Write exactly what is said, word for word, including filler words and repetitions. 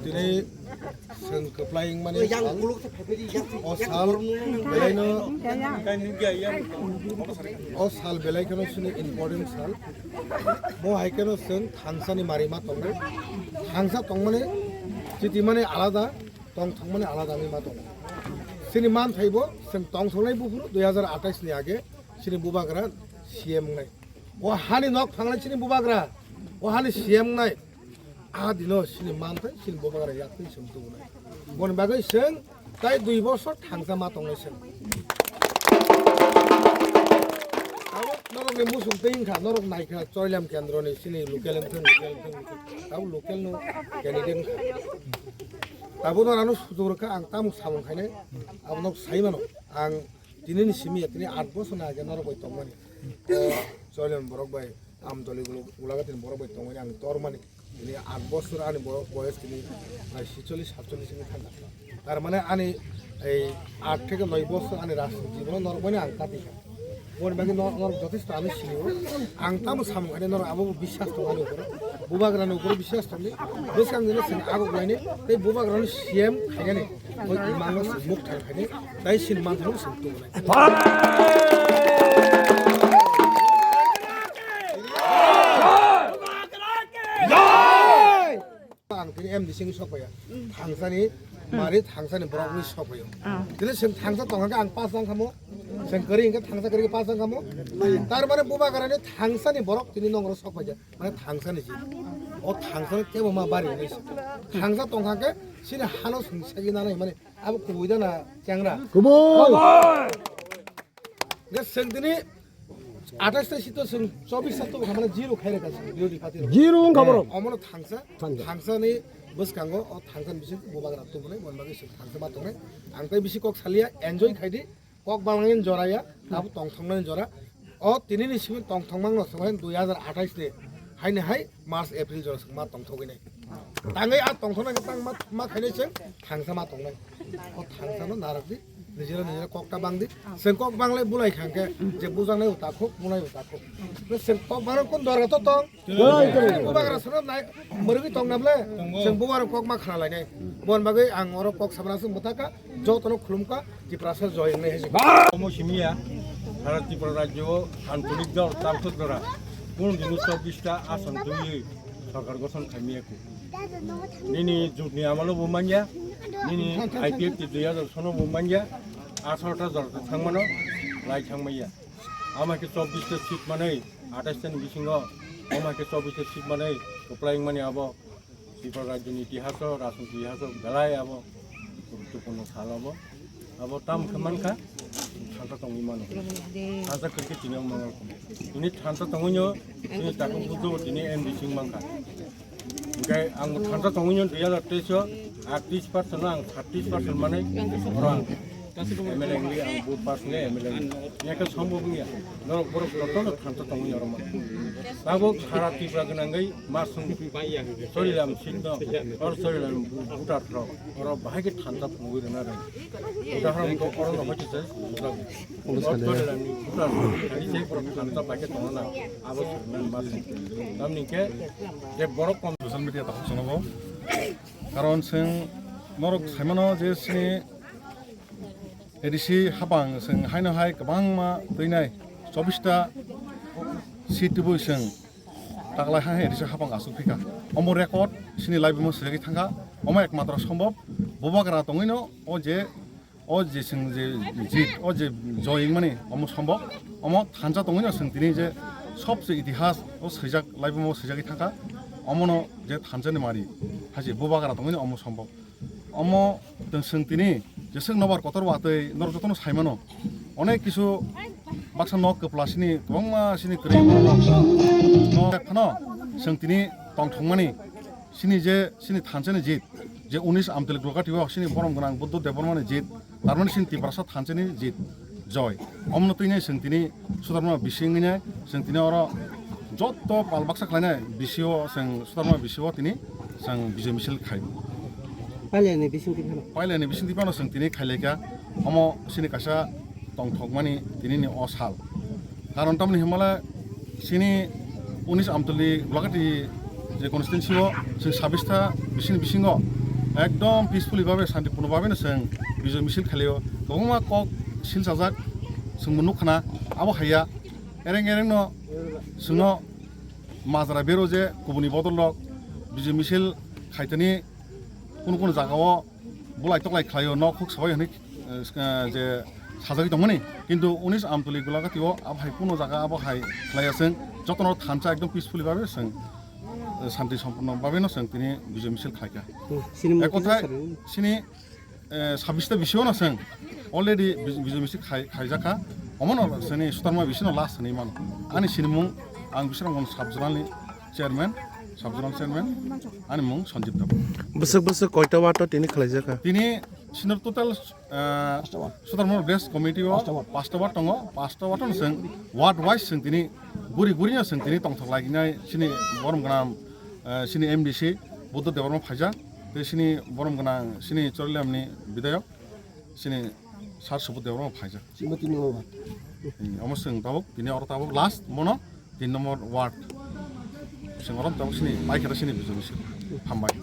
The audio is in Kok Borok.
Tini Chwng kwplai wngmani sal. O sal belaino, o sal belai kheno chini important sal. Bo hai kheno chwng thangsani mari ma tongnai. Thangsa tongmani, chitimani alada, tongthokmani alada wngwi ma tongo. Chini manthai bo chwng tongthoknai buphuru dui hazar atais ni age chini bubagra C M wngnai. O hani nok phangnai chini bubagra, o hani C M wngnai. A dino chini manthai, chini bubagra yaktwi chwng tubunai. Boni bagwi chwng tai dui bosor thangsa ma tongnai chwng. Abo norokni muchung twi wngkha, norok naikha Choilam kendroni chini local wngthang, local wngthang, local. Abo local no candidate wngkha. Abo norano sujuk rwkha ang tamo samung khainai, abo nok sai mano. Ang tinini simi ya, tini aat bosor ni age norok bai tongmani. O Choilam borok bai, Amtoli Gulagati ni borok bai tongmani ang tormani. Tini aat bosor ani bo-, boyos tini prai sicholish satcholish wngwi thangkha. Tar mane ani ei aat theke noi bosor ani rajniti jibono norok bai ang katikha. Boni bagwi no-, norok jothesto ano sinio. Ang tamo samung khainai norok abo bo biswas tong ani uporo. Bubagrani uporo biswas tongdi. Bwskang dino chwng agok lainai tei bubagrano C M khainani. Oi imangno chwng muk thang khainai. Tai sin manthano chwng tubunai. Ang tini M D C wngwi sok phaiya. Thangsani mari thangsani borok wngwi sok phaio. Tini chwng thangsa tongkha khe ang pass wng khamo. Chwng kwrwi hwnkhe thangsa kwrwi khe pass wng khamo. Tar mane bubagrani thangsani borok tini nongro sok phaikha. Mane thangsani ji. O thangsani kebo ma bari hinwi sa. Thangsa tongkha khe chini hano chwng sagwi nanai mane Abo kubui da na chengra? Kubui. Kubui. Ge seng tini athais ta sito seng chobis ta to hamana zero khaire ka seng beauty party. Zero wngkha borok. Omono thangsa, thangsa. Thangsa ni bwskango o thangsa ni bising bubagra tubunai, bon bagwi seng thangsa ma tongnai. Ang tai bisi kok salia, enjoy khaidi. Kok balangin jora ya, abo tongthoknani jora. O tinini simi tongthokmangno songkha dui hazar athais ni. Haini hai March, April jora song ma tongthogwi nai. Tangwi a tongthoknai khe tang ma, ma khainai chwng thangsa ma tongnai. O thangsa no narwk di, nijera nijera kok ta bang di. Chwng kok banglai bulai khang khe je bujaknai o takhuk, bunai o takhuk. Chwng kok bangrok kun dora to tong. Bubagra sono nai, mwrwgwi tong na ble? Tongo. Chwng bubagra kok ma khna lainai. Bon bagwi ang oro kok sabra se mwthaka, jotono khulumka, Tiprasa joy wngnai hai se. Omo simiya, sara Tripura rajyo o antolik dol, tamsok dora, kunu dino chobbish ta ason twiwi sorkar gothon khaimiya kho. Nini jotni amalo bo manya, nini I P F T dui hazar sono bo manya, atharo ta jora thangmano lai thangmaya. Ama khe chobbish ta seat manwi, athais ta ni bisingo, ama khe chobbish ta seat manwi, kwplai wngmani abo Tripura rajyoni itihaso, rajniti itihaso belai abo guruttopurno sal abo. Abo tamo khe mankha, thansa tongwi mano. Thansa khe tini wng mango. Tini thansa tongwino, tini takhuk bujo tini M D C wng mankha. Hingke ang bo thansa tongwino dui hazar teis o, athais percent no ang thirty percent manwi oro ang M L A wngwi ang vote pass wngwi M L A wngwi. Nya khe sombhob wngya. Norok borok jotono thansa tongwi norok ma. Tabuk sara Tripura gwnangwi ma sung Chorilam seat no, or Chorilam voter rok, oro bahai khe thansa phungwi rwna rwng. Udahoron khe oro no hoite se bujak. Or Chorilam ni voter rok thani se borok thansa bahai khe tongna nang. Abo sung nang ma sung. Tamni khe je borok kom social media ta hoksono bo. Karon seng norok saimano je sini A D C hapang seng haino hai kwbangma twinai chobbish ta seat tubui seng taklai hai A D C hapang asuk phika. Omo record sini live mo sejagwi thangkha. Omo ekmatro sombhob bubagra tongwino o je, o je seng je jit, o je joy wngmani omo sombhob. Omo thansa tongwino seng tini je sobse itihas o swijak live mo swijagwi thangkha. Omono je thansa ni mari hai je bubagra tongwino omo sombhob. Omo tong seng tini jeswk nobar kotor watwi norok jotono saimano. Onek kisu baksa nok kwpla sini kwbangma sini kwrwi nok phano seng tini tongthokmani sini je sini thansani jit je unis Amtwlwi Gulhagati o sini borom gwnang Buddha Debbarmani jit, tarmani sini Tiprasa thansani jit. Joy. Omno tini seng tini Sudarma bising ini seng tini oro jotto pal baksa khlainai bisio seng Sudarma bisio tini seng bijay misil khai. Pailani bising tini phano. Pailani bising tini phano seng tini khailaika omo sini kaisa tongthokmani tini ni o sal. Karon tamni himala sini unis Amtwlwi Gulhagati je constituency o chwng sabista bisini bisingo ekdom peacefully babe santipurno babe no chwng bijay misil khailio. Kwbangma kok silchajak chwng bo nukha na abo haiya ereng ereng no chwngno majra bero je kubuni bodol rok bijay misil khaitani kunu kunu jaga o bulai toklai khlaio, nok huk sabai hwnwi, eh, je sajagwi tongmani. Kintu unis Amtwlwi Gulhagati o abo hai kuno jaga abo hai khlaiya chwng, jotono thansa ekdom peacefully babe chwng, eh, shanti sompurno babe no chwng tini bijay misil khlaikha. Hmm, sini ek mukti kothai sari. Sini, eh, sabista bisio no chwng already bij-, bijay misil khai-, khaijakha. Omono chini Sudarma bisino last hwnwi mano. Ani sinimung ang Bisramganj sub zonal ni chairman, sub zonal chairman, ani mung Sanjib Debbarma. Bwswk bwswk koita ward o tini khlaijak kha? Tini senior total, ah, Sudarma Village Committee o pasta ward. Pasta ward tongo, pasta ward no chwng ward wise chwng tini guri guri no chwng tini tongthok laginai chini borom gwnang, ah, chini M D C Buddha Debbarma phaijak, tei chini borom gwnang chini Chorilam ni bidayok chini Sir Subodh Debbarma phaijak. Chini tini ward. Hmm, omo chwng tabuk tini oro tabuk last mono tin number ward. Sengorok tabuk sini, pai khe sini bijoli sini. Hambai.